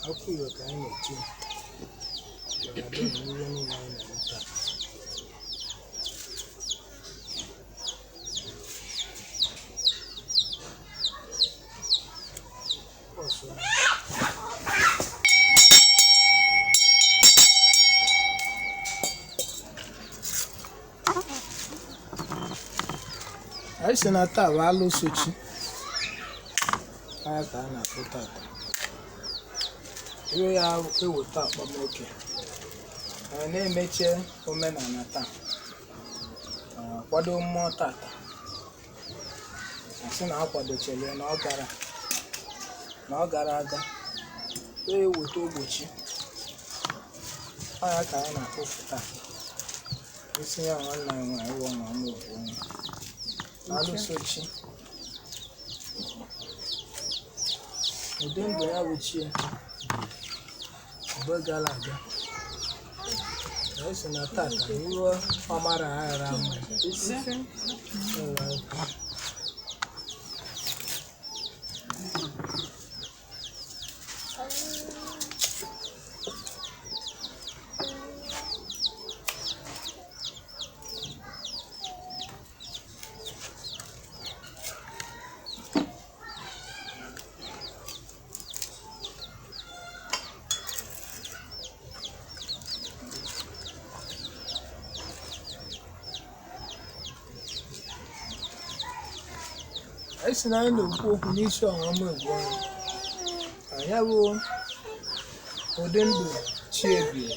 Okwu Igbo ka anyị na-eti ga-adị n'ihe niile anyị na-eme taa. Ọsọ. Anyị sị na taa bụ alụso chi anya ka a na-akpụ tata. Iwe ya eweta akpọmoke. Anyị na-emeche omenala taa, kwado mmụọ tata. Asị na akwadochere na ọ gara na ọ gara aga wee weta ogbochi ọya ka anyị na-akpụfu taa. Isi ya nwanne anyị nwaanyị wụ na ọma obu onye alụso chi ụdị ndụ ya bụ chi ya mgbe gara aga. Anyị sị na tata na iwe ọmara aghara ama. Anyị sị na anyị na-ekwu okwu n'isi ọnwa egwu ọnwa anyị bụ ụdị ndụ chi ebiri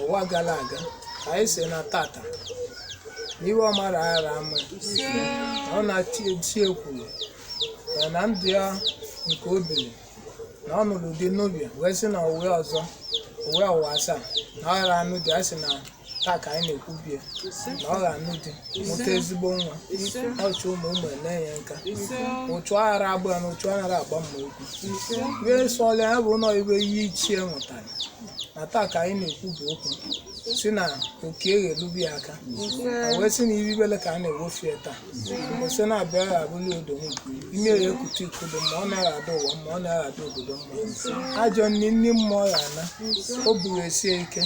ụwa gara aga. Anyị sị na tata na iwe ọmara aghara ama na ọ na-chi chi ekwuru na ndụ ya nke o biri na ọ nụrụ di n'obi wee sị na uwe ọzọ uwe ụwa asaa na ọ ghara anụ di. Anyị sị na taa ka anyị na-ekwubie na ọ ga-anụ di, mụta ezigbo nwa, ọchụ ụmụ ụmụ ene ya nka ụchụ aghara agbụ ya na ụchụ anaghị agba mma okwu iwe sọọla ya bụ ụlọ iwe ihe ichie nwụtara. Na taa ka anyị na-ekwubi okwu si na oke eghelubi ya aka a wee sị na ibibele ka a na-ewofu ya taa kwụsị na-abịa ya abụla odo ime ya ekute ikodo ma ọ naghị ada ụwa mma, ọ naghị ada obodo mma. Ajọ nni nni mmụọ ya ana o buru esie ike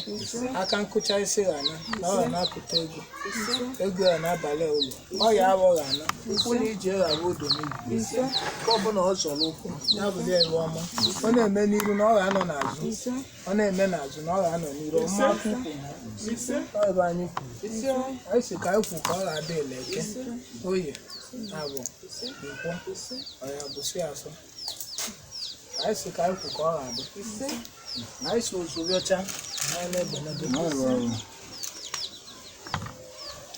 aka nkụcha isi ya ana na ọ ga na-akụta ego ego ya n'abalị ụlọ ọ ya aghọ ya ana ụkwụ na ije ya abụ odo n'ibi nke ọbụla ọ zọrọ ụkwụ ya bụrụ ya iwe ọma. Ọ na-eme n'iru na ọ ga-anọ n'azụ, ọ na-eme n'azụ na ọ ga-anọ n'iru ọma aka ukwu na ọ ebe anyị kwuru. Anyị si ka anyị kwu ka ọ ga-adị ele eke oye abụ nkwọ ọya bụsị asọ. Anyị si ka anyị kwu ka ọ ga-adị. Anyị si ozugbo ọcha anyị na-egbe n'ebe.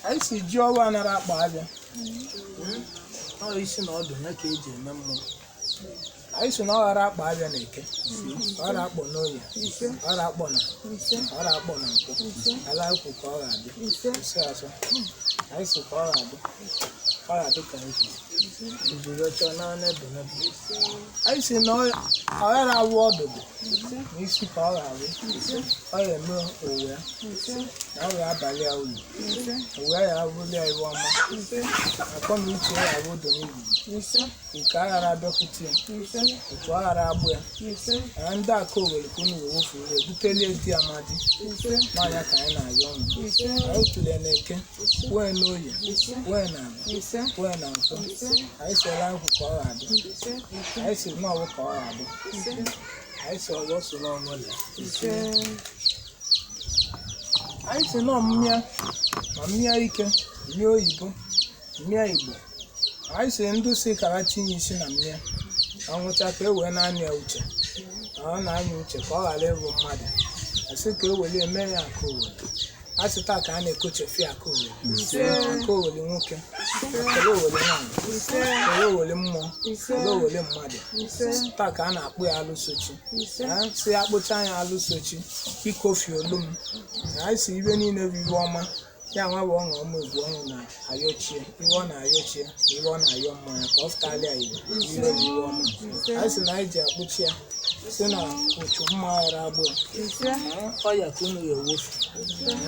Anyị si ji ọwa nara akpa abịa ọ isi na ọdụ ya ka eji eme mmụọ. Anyị si na ọ ghara akpa abịa na eke, ọ ghara akpọ n'oye, ọ ghara akpọ na ọ ghara akpọ na nkwọ ala ekwu ka ọ ga-adị isi asọ. Anyị si ka ọ ga-adị, ọ ga-adị ka anyị kwuru ozugbo ọcha n'anya ebe n'ebe. Anyị si na ọ ghara awụ ọdụdụ n'isi ka ọ ga-awụ, ọ ga-eme owe ya na ọ ga-abalị ya uru, owe ya abụrụ ya iwe ọma, akọ na uche ya abụ odo n'ibi nke aghara abịakwute ya otu aghara agbụ ya na ndị aka owere ka unu wee wofu ya butelie di amadi n'anya ka anyị na-ayọ ọnụ. Anyị tụlee na eke wee na oye wee na agba wee na nkwọ. Anyị sịrị nkwụ ka ọ ga-adị. Anyị sịrị na ọwụ ka ọ ga-adị. Anyị sị ọgbọ soro ọgbọ lee. Anyị sị na ọmụmịa ma mmịa ike mmịa oyibo mmịa igbo. Anyị sị ndị si kara tinye isi na mmịa ọnwụcha ka e wee na-anya ya uche na ọ na-anya uche ka ọ ghara ịbụ mmadụ. Asị ka e were eme ya aka owere. Asị taa ka a na-ekochefi aka owere, aka owere nwoke, kele owere nwaanyị, kele owere mmụọ, kele owere mmadụ. Taa ka a na-akpụ ya alụsochi. Si akpụcha ya alụsochi ikofi olu m. Anyị si ibe niile bụ iwe ọma ya nwa bụ ọṅụ ọma egwu ọṅụ na-ayọchie iwe ọ na-ayọchie na iwe ọ na-ayọ mmanya ka ọ fụtalịa iwe iwe bụ iwe ọma. Anyị sị na anyị ji akpụchi ya Si na ụchụ mma aghara agbụ Ise. ọya ka unu ya ewofu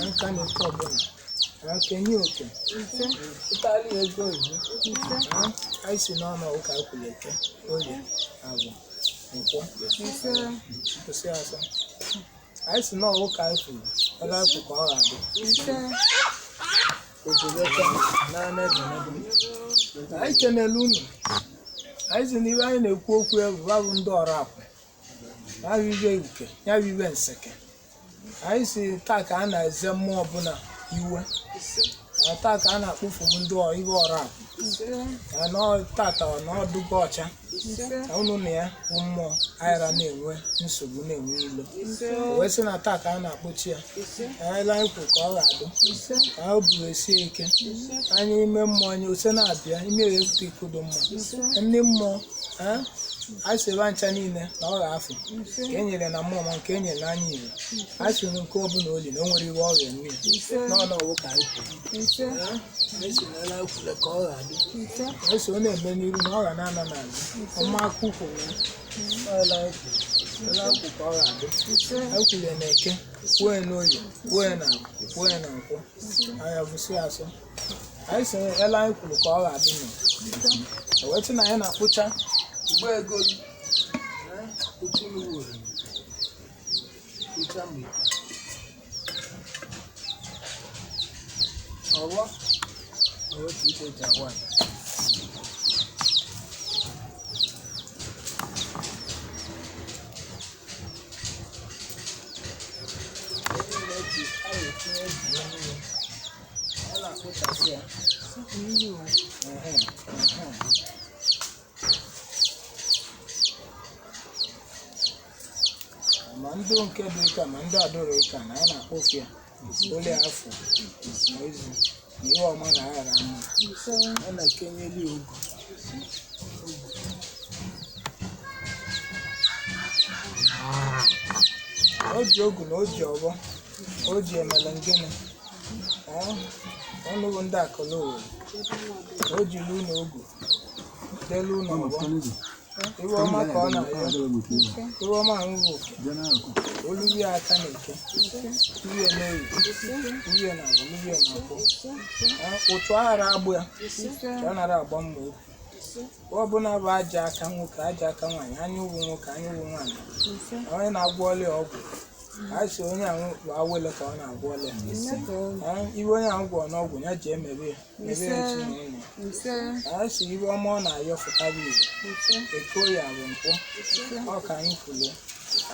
nka na oke ọbụla kenye oke Ise. pụtara ya ego oyibo. Ise. Anyị si n'ọnụ ụka kwuru eke, oye, agwụ, nkwọ. Ise. Kwụsị asọ. Anyị si n'ọnụ ụka anyị kwuru ebe anyị kwuru ka ọ ga-adị. Ise. Obodo naanị ebe anyị kenelu unu. Anyị si n'ibe anyị na-ekwu okwu ya bụ babụ ndị ọrụ akwụ ya bụ ibe uke, ya bụ ibe nseke. Anyị si taa ka a na-eze mmụọ ọbụla iwe na taa ka a na-akpụfu ndị ibe ọrụ akwụ. Ise. Na tata na ọdụgo ọcha. Ise. Na unu na ya bụ mmụọ aghara na-enwe nsogbu, na-enwe ilo. Ise. O wee sị na taa ka a na-akpụchi ya. Ise. Anyị anyị kwuru ka ọ ga-adụ. Ise. Ka o buru esie ike anya ime mmụọ anya ose na-abịa ime ya epụta ikodo mma. Ise. Ndị mmụọ a sị ebe ncha niile na ọ ga-afụ Ise. nke e nyere na mmụọ ma nke e nyere n'anya ire. A sị na nke ọbụla oli na o nwere iwe ọ ga-eme ya. Ise. N'ọnụ ọwụ ka anyị kwuru. Ise. Anyị sị na ele anyị kwuru ka ọ ga-adị. Ise. Anyị sị ọ na-eme n'iru na ọ ga na-ana n'azụ ọma aka ukwu ya. Ọ ele anyị kwuru, ele anyị kwuru ka ọ ga-adị. Ise. Anyị kwuru na eke, kwuo ya n'oye, kwuo ya na agwụ, kwuo ya na nkwọ. Anyị abụsị asọ. Anyị sị ele anyị kwuru ka ọ ga-adị nọ. Wee sị na anyị na-akpụcha igbe ego kpụcha mgbe ọgbọ otu ikpe ji agwa anyị. Ọ na-akpụchasị ya. Ehe, ehe. Ma ndị nke dị ụka ma ndị adọrọ ụka na a na-akpọfu ya ole afọ ma izu na ihe ọma na aghara mma. Ise. A na-ekenyeli ogu. O ji ogu na o ji ọbọ, o ji emele ngịnị. Ọnụ bụ ndị akụlụ Owerri. O jiri ụlọ ogu delu ụlọ ọbọ. Iwe ọma ka ọ na-ayọ. Iwe ọma ahụ bụ oke. Olubi aka na-eke, uhie n'oyi, uhie na agwa, uhie na akwụ. Ụtụ aghara agbụ ya ka ọ nara agba mma okwu. Ọ bụla bụ aja aka nwoke, aja aka nwaanyị, anya ụgwụ nwoke, anya ụgwụ nwaanyị. Ise. Onye na-agwọ ọlịa ọgwụ, a sị onye ahụ bụ awele ka ọ na-agwọ ọlịa. Iwe onye ahụ gwọrọ n'ọgwụ ya ji emebe ya, mebe ya echi na ụlọ. Ise. A sị iwe ọma ọ na-ayọ fụtara ibe. Ise. Eke ya bụ nkwọ. Ọ ka anyị kwulie.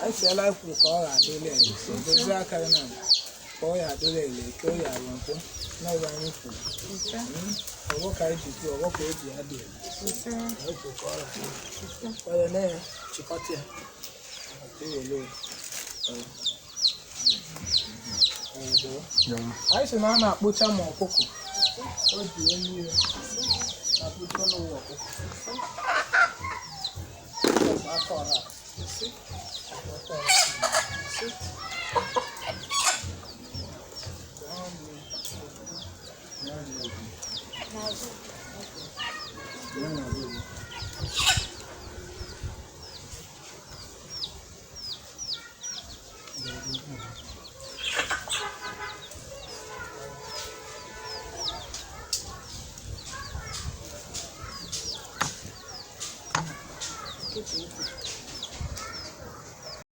Anyị sịala anyị kwuru ka ọ ga-adịla ele. Dozie aka ya na ka ọ ga-adịla ele, eke ya bụ nkwọ. N'ọbụ anyị kwuru. Ise. Ọgbọ ka anyị ji kwuo, ọgbọ ka o ji adị ele. Ise. Anyị kwuru ka ọ ga-adị. Onye na ya chịkọta ya. Ewele ya. Ee, doo. Anyị sị na a na-akpụcha ma ọkụkọ. O ji elu ya na-akpụcha n'ụwa ọkụkọ. Aka ọra. Aka ọra.